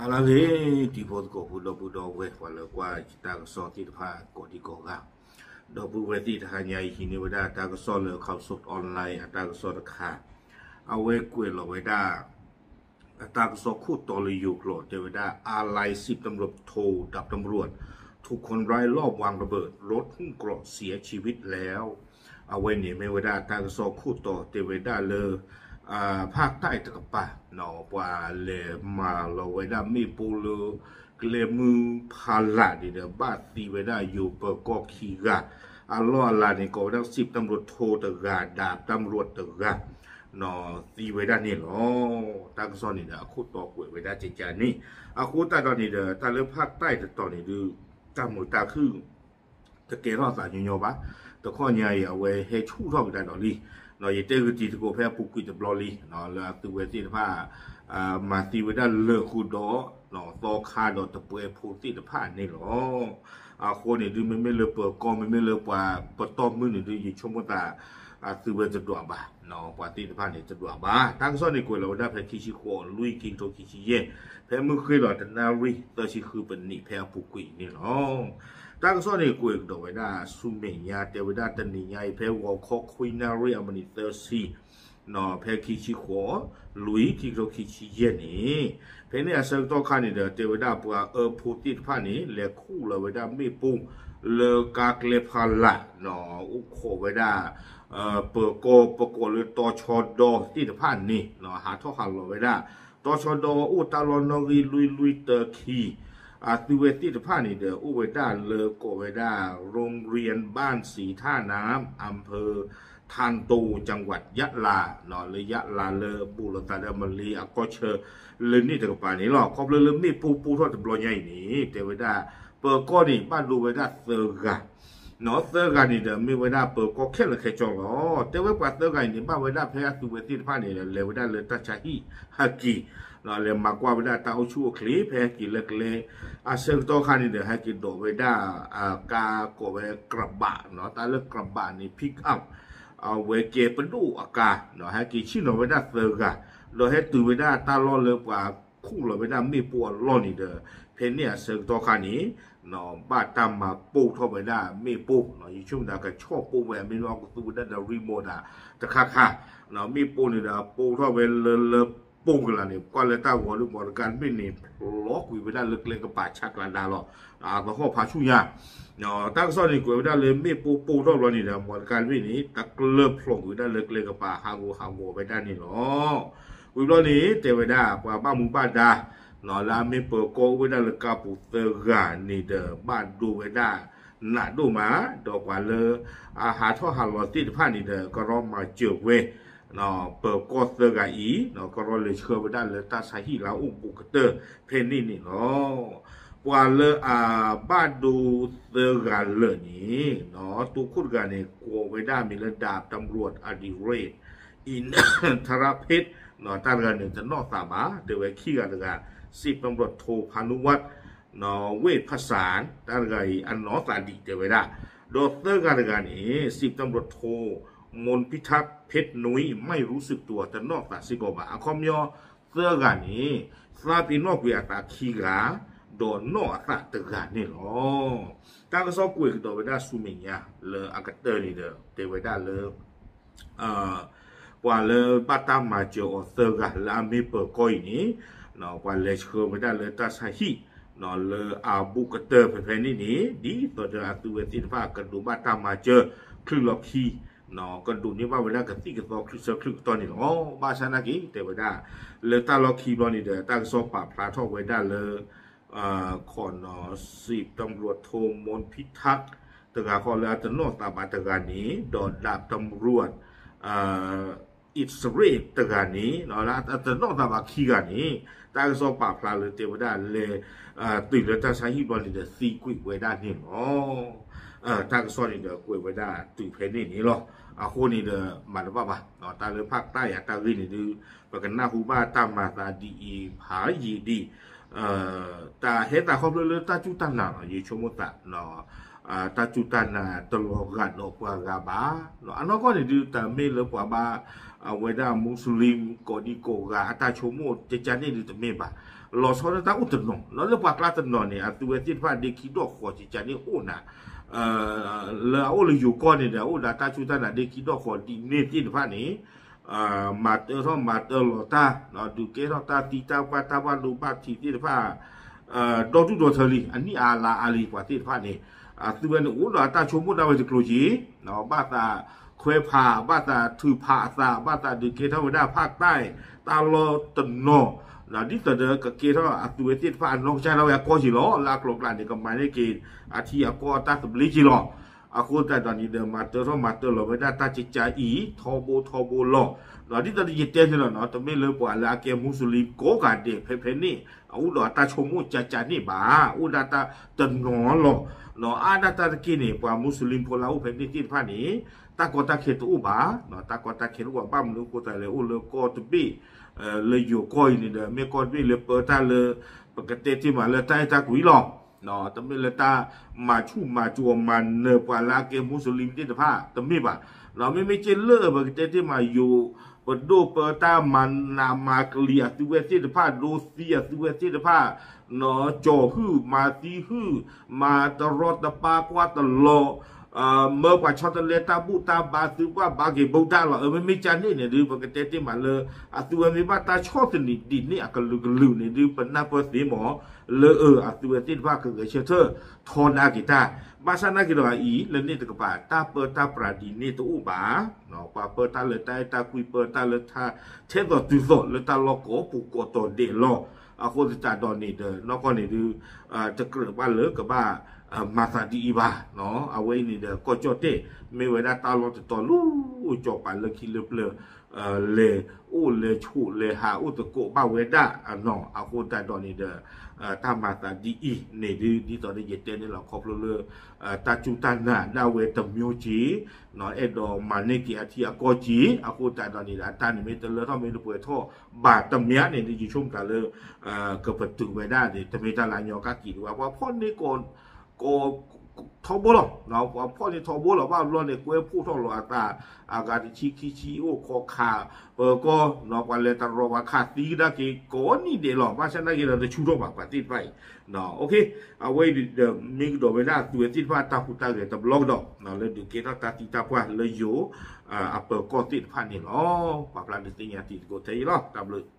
အဂ့ၤ တံၤဖိသကိးဖိ ဒီပုၢ်ဒီဝဲၢ် ပှၤလၢကွၢ်ယတၢ်ကစီၣ်သ့ၣ်တဖၣ်ကိးဒံကိးဂၤ, ဒီပုၢ်ဝဲၢ်သ့ၣ်တဟါညါအံၤ ဟံးန့ၢ်ဝဲဒၣ်တၢ်ကစီၣ်လၢ Khaosod Online အတၢ်ကစီၣ်တခါ, အဝဲကွဲးလီၤဝဲဒၣ် အတၢ်ကစီၣ်ခိၣ်တီလၢယိၤကျိာ် တဲဝဲဒၣ် อาลัย สิบตำรวจโท ดาบตำรวจ ถูกคนร้ายลอบวางระเบิดรถหุ้มเกราะเสียชีวิตแล้ว အဝဲန့ၣ်မ့ၢ်ဝဲဒၣ်တၢ်ကစီၣ်ခိၣ်တီတဲဝဲဒၣ်လၢ ဖၣ်တၢ်တကပၤ ပှၤလဲၤမၤလီၤဝဲဒၣ်မ့ၣ်ပိၢ်လၢ ကျဲမုၢ်ဖးလာ်န့ၣ်ဒီး ဘၣ်သံဝဲဒၣ်ယိၤပၢၤကီၢ်ခံဂၤ, အလီၢ်အလၤန့ၣ် ကိးဝဲဒၣ် สิบตำรวจโท တဂၤ ดาบตำรวจတဂၤ သံဝဲဒၣ်န့ၣ်လီၤ. တၢ်ကစီၣ်န့ၣ်ဒီး အခိၣ်တီကွဲးဝဲဒၣ်ကကန့ၣ်, အဃိသတးဒီးန့ၣ်ဒီး တၢ်လၢဖၣ်တၢ်တတီၤန့ၣ်ဒုး တၢ်မုာ်တၢ်ခုၣ် တကဲထီၣ်သးညီညီဘၣ်. တခီညါအံၤ အဝဲဟဲဆူၣ်ထီၣ်ကဒါဒီးလံ, ယတဲဂ့ၤတံၤသကိးဖဲအပူၤကွံာ်တဘျီလံ, လၢအသုဝဲသ့ၣ်တဖၣ် မၤသံဝဲဒၣ်လၢာ်ဃုာ်ဒီး သီခါဒီးတပွဲဖိသ့ၣ်တဖၣ်န့ၣ်လီၤ. အဃိန့ၣ်ဒုး မ့မ့ၢ်လၢပၢၤကီၢ် မ့မ့ၢ်လၢပှၤပတီၢ်မုၢ်န့ၣ်ဒုး ယဆိကမိၣ်သး သုဝဲတဒွးဘၣ်, ပှၤသ့ၣ်တဖၣ်န့ၣ်တဒွးဘၣ်. တၢ်ကစီၣ်န့ၣ်ကွဲးလီၤဝဲဒၣ်ဖဲခံဆံဃိး လွံၢ် ခံကထိခံဆံယဲၢ်, ဖဲမုၢ်ဃ့ၢ်လီၤတနၣ်ရံၣ် သၢဆံဃုပနံး ဖဲအပူၤကွံာ်န့ၣ်လီၤ. တၢ်ကစီၣ်န့ၣ်ကွဲးကဒီးဝဲဒၣ်ဆူမဲာ်ညါ တဲဝဲဒၣ်တနံၤညါအံၤ ဖဲဂီၤခီခွံနၣ်ရံၣ်အမံးနံးသၢဆံ ဖဲခံဆံဃိး လွံၢ် ခံကထိခံဆံယဲၢ်န့ၣ်, ဖဲန့ၣ်အဆၢကတီၢ်ခါန့ၣ်ဒီး တဲဝဲဒၣ်ပှၤအၢဖိသ့ၣ်တဖၣ်န့ၣ် လဲၤခူၣ်လီၤဝဲဒၣ်မ့ၣ်ပိၢ် လၢကါကျဲဖးလာ် အိၣ်ခိးဝဲဒၣ် ပၢၤကီၢ်ပကိးလၢတီၤဆီဒီသ့ၣ်တဖၣ်န့ၣ် ဟးထီၣ်ဟးလီၤဝဲဒၣ်, တီၤဆီဒီအိၣ်တၢ်လီၢ်နီၣ်ဂံၢ်လွံၢ်လွံၢ်တၢခံ အသုဝဲသ့ၣ်တဖၣ်န့ၣ်ဒီး အိၣ်ဝဲဒၣ်လၢကိးဝဲဒၣ် โรงเรียนบ้านศรีท่าน้ำ อำเภอธานโต จังหวัดยะลา လၢယလါလၢဘူးလိာ်သးဒီးမလ့အကီၢ်ဆၢ လၢန့ၣ်တကပၤန့ၣ်လီၤ. ခီဖျိလၢမ့ၣ်ပိၢ်ပိၢ်ထီၣ်တဘျီညါအံၤန့ၣ် တဲဝဲဒၣ် ပၢၤကီၢ်န့ၣ် ဘၣ်ဒိဝဲဒၣ်သၢဂၤ သၢဂၤန့ၣ်ဒီး မ့ၢ်ဝဲဒၣ်ပၢၤကီၢ်ခဲလၢာ်ခဲဆ့လီၤ. တဲဝဲပှၤသၢဂၤအံၤန့ၣ် ဘၣ်ဝဲဒၣ်ဖဲအသုဝဲသ့ၣ်တဖၣ်န့ၣ်ဒီး လဲၤဝဲဒၣ်လၢတၢ်ဆါဟံၣ်ဟဲက့ၤ လဲၤမၤကွၢ်ဝဲဒၣ်တၢ်အိၣ်ဆူၣ်အိၣ်ချ့ ဖဲဟဲက့ၤလၢကျဲ အဆၢကတီၢ်ခါန့ၣ်ဒီး ဟဲက့ၤဒိးဝဲဒၣ် ကါကိးဝဲ กระบะ တၢ်လၢ กระบะ န့ၣ် pickup အဝဲကဲပဒိၣ်အကါ ဟဲက့ၤဆ့ၣ်နီၤဝဲဒၣ်သၢဂၤ ဒီးဟဲတုၤဝဲဒၣ်တၢ်လီၢ်လၢပှၤခူၣ်လီၤဝဲဒၣ်မ့ၣ်ပိၢ်အလီၢ်န့ၣ်ဒီး ဖဲန့ၣ်အဆၢကတီၢ်ခါန့ၣ် ဘၣ်တၢ်မၤပိၢ်ထီၣ်ဝဲဒၣ်မ့ၣ်ပိၢ် ယဆိကမိၣ်သးကဆီၣ်ပိၢ်ဝဲ မ့မ့ၢ်အကသူဝဲဒၣ်ဒီး remote တခါခါ မ့ၣ်ပိၢ်န့ၣ်ဒီးပိၢ်ထီၣ်ဝဲလၢလၢပိၢ်ကလာ်န့ၣ် ကွၢ်လၢတၢ်ဂီၤဒုး မော်တော်ကားတဘ့ၣ်န့ၣ် လီၤကွံာ်ဝဲဒၣ်လၢကျဲကပၤဆးကျးဒါလီၤ. အသဟီၣ်ဖးဆူၣ်ညါ တၢ်ကစီၣ်န့ၣ်ကွဲးဝဲဒၣ်လၢမ့ၣ်ပိၢ်ပိၢ်ထီၣ်ဘျီန့ၣ်ဒီး မော်တော်ကားတဘ့ၣ်န့ၣ် တကျၢၢ်ဖျိးကွံာ်ဝဲဒၣ်လၢကျဲကပၤ ဟးဂူာ်ဟးဂီၤဝဲဒၣ်န့ၣ်လီၤ. ဝံၤဘျီန့ၣ် တဲဝဲဒၣ်ပှၤဘၣ်မူဘၣ်ဒါ လၢအမ့ၢ်ပၢၤကီၢ်အိၣ်ဝဲဒၣ်လၢကါပူၤသၢဂၤန့ၣ်ဒီး ဘၣ်ဒိဝဲဒၣ်နးဒိၣ်မး ဒီးပှၤလၢအဟးထီၣ်ဟးလီၤသ့ၣ်တဖၣ်န့ၣ်ဒီး ကရီမၤစၢၤဝဲ ပၢၤကီၢ်သၢဂၤအံၤ ကရီလဲၤဆှၢဝဲဒၣ်လၢတၢ်ဆါဟံၣ်လၢအအိၣ်ဘူးကတၢၢ်ဖဲန့ၣ်န့ၣ်လီၤ. ပှၤလၢအဘၣ်ဒိသၢဂၤလၢာ်န့ၣ် တိခိၣ်တဂၤန့ၣ် ကိးဝဲဒၣ်မံၤလၢ ดาบตำรวจ อดิเรก อินทรเพชร တၢ်တဂၤန့ၣ် တနီၣ်သးဘၣ် တဲဝဲခံဂၤတဂၤ สิบตำรวจโท พานุวัฒน์ เวชผสาน တၢ်တဂၤအံၤ အနီၣ်သးဒံးတဲဝဲဒၣ်, ဒီးသၢဂၤတဂၤန့ၣ် สิบตำรวจโท มนพิทักษ์ เพชรนุ้ย ไม่รู้สึกตัว တနီၣ်သးစ့ၢ်ကီးဘၣ်. အခီပညီ သၢဂၤန့ၣ် သးပ့ၤနီၣ်ကွံာ်အသးခံဂၤ ဒီးနီၣ်အသးတဂၤန့ၣ်လီၤ. တၢ်ကစီၣ်ကွဲးကဒီးဝဲဒၣ်ဆူမဲာ်ညါလၢအကတၢၢ်န့ၣ်ဒီး တဲဝဲဒၣ်လၢ ပှၤလၢဘၣ်တၢ်မၤစၢၤအီၤသၢဂၤလၢအမ့ၢ်ပၢၤကီၢ်အံၤန့ၣ် ပှၤလဲၤဆှၢဝဲဒၣ်လၢတၢ်ဆါဟံၣ် လၢအဘူးကတၢၢ်ဖဲဖဲန့ၣ်န့ၣ် ဒ်သိးဒီးအသုဝဲသ့ၣ်တဖၣ်ကဒိးဘၣ်တၢ်မၤစၢၤ ချုးလီၢ်ခံ ကဒိးန့ၢ်ဘၣ်ဝဲဒၣ်ကသံၣ်ကသီချုးဆၢချုးကတီၢ်န့ၣ်လီၤ. ဘၣ်ဆၣ်နာ်က့ တဲဝဲဒၣ် လၢတၢ်လီၢ်ခံဘျီန့ၣ်ဒီး တၢ်ကစီၣ်ပာ်ဖျါထီၣ်ဝဲဒၣ်လၢ ခိၣ်နီၤ สิบตำรวจโท มนพิทักษ์ တဂၤဃီလၢအတနီၣ်သးဘၣ်တဂၤန့ၣ် ဒီး ดาบตำรวจ อิสราเอล တဂၤန့ၣ် လၢအတနီၣ်သးဘၣ်ခံဂၤန့ၣ် တၢ်ကစီၣ်ပာ်ဖျါလၢတဲဝဲဒၣ်လဲၤ တုၤလၢတၢ်ဆါဟံၣ်ဘျီန့ၣ်ဒီးသံကွံာ်ဝဲဒၣ်န့ၣ်လီၤ. တၢ်ကစီၣ်န့ၣ်ဒီးကွဲးဝဲဒၣ်တုၤဖဲန့ၣ်န့ၣ်လီၤ. အဃိန့ၣ်ဒီးမၤတဘၣ်ဘၣ် တၢ်လၢဖၣ်တၢ်ယၤတၢ်ဂ့ၢ်န့ၣ်ဒုး ပကနၢ်ဟူဘၣ်တၢ်မၤသးဒ်အံၤဖးယံာ်ဒံး တၢ်ဟဲသးခီဖျိလၢတၢ်စူၢ်တၢ်နာ်လီၤ ယဆိကမိၣ်သး တၢ်စူၢ်တၢ်နာ်တလီၤဂာ်ဒီးပှၤဂၤဘၣ်. အနီၢ်ကီၢ်န့ၣ်ဒုး တၢ်မ့ၢ်လၢပှၤဘၣ် အဝဲဒၣ် Muslim ကိးဒံကိးဂၤအတၢ်ဆိကမိၣ် ကကန့ၣ်ဒုးတမ့ၢ်ဘၣ်. လီၤဆီဒၣ်တၢ်အိၣ်တနီၤ လၢပှၤကျါတနီၤန့ၣ် အသုဝဲသ့ၣ်တဖၣ်ဒ့ခံဒီၣ်ဃီၤ ကကန့ၣ်အိၣ်နၤ လၢအအိၣ်လၢယိၤကီၢ်န့ၣ်ဒီး အိၣ်ဒီးတၢ်စူၢ်တၢ်နာ်ဒ့ခံဒီၣ်ဃီၤဒ်န့ၣ်သ့ၣ်တဖၣ်န့ၣ် မၤတၢထီၣ်မၤတၢလီၤတၢ် ဒုးကဲထီၣ်တၢ်သံတၢ်ပှၢ်တၢ်ဘၣ်ဒိဘၣ်ထံးသ့ၣ်တဖၣ် ဒီဒူၣ်ဒီထၢလံ အနံၣ်အါလါအါလံ ပှၤသ့ၣ်တဖၣ်န့ၣ် အသုဝဲန့ၣ်အိၣ်ဒီးအတၢ်ဆိကမိၣ်ဒၣ်ဝဲတကျိၤက့ၤ ဘၣ်သးခွဲးဖး ဘၣ်သးထုးဖးအသး ဘၣ်သးဒုးကဲထီၣ်ဝဲဒၣ်ဖးတၢ် တၢ်လီၢ်တနီၤ ဒ်သိးဒီးကကဲထီၣ်အသုဝဲသ့ၣ်တဖၣ်အနီၢ်ကစၢ်ဒၣ်ဝဲအကီၢ်က့ၤလီၤ လၢအကျိၤကျါန့ၣ် ကမၤန့ၢ်က့ၤအထံအကီၢ်အတၢ်သဘျ့က့ၤလီၤ. အဃိသတးဒီးန့ၣ်ဒီး မၤတၢထီၣ်မၤတၢလီၤဝဲဒၣ်တၢ်ကကၤအံၤ ထီဘိထီဘိလီၤ. ဒ်သိးဒီးယတဲန့ၣ်လီၤနီၤ တမ့ၢ်လၢပှၤလၢအကဲ Muslim ကိးဂၤဒဲးဖဲဖဲန့ၣ် အအိၣ်ဒီးအတၢ်ဆိကမိၣ်ကကန့ၣ်ဘၣ် အိၣ်ဒၣ်တၢ်တနီၤလီၤ. အါဒၣ်တၢ်တက့ၢ်န့ၣ် ပှၤ Muslim ဖိလၢအအိၣ်ဖဲန့ၣ်သ့ၣ်တဖၣ်န့ၣ် တၢ်ကီတၢ်ခဲတအိၣ်ဘၣ် တၢ်ကီတၢ်ခဲတအိၣ်ဘၣ် ဘၣ်မနုၤအဃိသတးလဲၣ် အိၣ်လၢကီၢ်တဘ့ၣ် လၢယိၤကီၢ်အံၤန့ၣ်ဒီး မ့ၢ်ကီၢ်တဘ့ၣ်လၢပၢတၢ်လၢ ပကတဲတ့ၢ်မးလၢတၢ်အဲၣ်တၢ်ကွံလီၤ. တမ့ၢ်လၢတၢ်မၤဆူၣ်မၤစိးမၤနၢၤပှၤလၢအကဲ Muslim သ့ၣ်တဖၣ် တမ့ၢ်ဘၣ်. မ့မ့ၢ်က့လၢပကတဲတ့ၢ်မးယိၤ ပဒိၣ်ပၢတၢ်မၤနးမၤကလံၤအသုဝဲသ့ၣ်တဖၣ် ဒိသံအသုဝဲသ့ၣ်တဖၣ် ကၠီၤဟုၣ် မၤသံဟုၣ် မၤတရီတပါကွၢ်တလီၤ မၢပှၤဆီတလဲတၢ်ဘူၣ်တၢ်ဘါသုပှၢ်ဘါက့ၤဘိၣ်တၢ်လီၤ. မ့မ့ၢ်ကန့ၣ်န့ၣ်ဒုး ပကတဲတ့ၢ်မးလၢ အသုဝဲမ့ၢ်ဘၣ်တၢ်ဆီၣ်သနံးဒ်န့ၣ်အကလုာ်ကလုာ်န့ၣ်ဒုး ပနၢ်ပၢၢ်သ့မး လၢအသုဝဲသ့ၣ်တဖၣ်ကဂဲၤဆၢထၢၣ်ထီဒါက့ၤတၢ် ဘၣ်ဆၣ်နာ်က့ၤဒီးအံၤ လၢန့ၣ်တကပၤ တၢ်ပၢတၢ်ပြးဒ်န့ၣ်တအိၣ်ဘၣ်. ပှၤပၢတၢ်လၢတၢ်အဲၣ်တၢ်ကွံ ပၢတၢ်လၢထဲသိးတုၤသိးလၢတၢ်လီၢ်ကိးပူၤကိးတီၤဒဲးလီၤ. အဃိသတးဒီးန့ၣ်ဒီး နီၢ်ကီၢ်န့ၣ်ဒုး တကြၢးဘၣ်လၢကဘၣ် မၤသးဒ်အံၤဘၣ်. အဝဲအံၤန့ၣ်ဒီး ကီၢ်ကၠီၣ်တဲၣ် မ့ၢ်ဝဲဒၣ်တၢ်လီၢ်တတီၤလၢကၠီၤပၤလၢခံလၢပျၢၤ လဲၤအိၣ်လဲၤဆိးလဲၤဟးအိၣ်သကိးဘၣ်ဝဲဒၣ်နီၤ. အဃိသတးဒီးန့ၣ်ဒီး တၢ်မၤသးဒ်အံၤန့ၣ်ဒုး ဒ်သိးဒီးယတဲန့ၣ်လီၤ ခီဖျိလၢ တၢ်စူၢ်တၢ်နာ်ဒၣ်ဝဲတမျိုးက့ၤ အဲၣ်ဒိးမၤန့ၢ်က့ၤအထံအကီၢ်က့ၤ အဃိသတးဒီးန့ၣ်ဒီး အတၢ်န့ၣ်မ့ၢ်တလၢထီၣ်မ့ၢ်တပှဲၤထီၣ်ဘၣ်တမံၤန့ၣ်ဒီး ယဆိကမိၣ်တၢ်လၢ ကပတုာ်ဝဲဒၣ်န့ၣ် တမ့ၢ်တၢ်လၢအညီကက့ၤဒံးဘၣ် ပှၤဖီၣ်န့ၢ်ကီး ထီဘိလီၤ. ပှၤဖီၣ်န့ၢ်ထီဘိလီၤ ဘၣ်ဘျီန့ၣ် ကွဲဖှိၣ်ထီၣ်လီၤအသး အဂၤတဆံခံဆံအိၣ်ခိးခး ပၢၤကီၢ် ပှၤလဲၤတရီပှၤခးသံကဒါက့ၤ ကိးနံၣ်ဒဲးလီၤ. ဘၣ်ဆၣ်နာ်က့ၤဒီးတဆူၣ်ထီၣ်ဘၣ်ပှၤသ့ၣ်တဖၣ်အံၤ အဝဲအံၤဒီး မ့ၢ်ကဒီးဝဲဒၣ်အသုဝဲသ့ၣ်တဖၣ်တၢ်ဟူးတၢ်ဂဲၤတဘျီကဒီး လၢဒုးကဲထီၣ်တၢ်သံတၢ်ပှၢ်လၢယိၤ အပၢၤကီၢ်သ့ၣ်တဖၣ်န့ၣ်လီၤ. ပာ်ဖျါဒုးသ့ၣ်ညါတံၤသကိးထဲအံၤလီၤ. တၢ်ဘျုး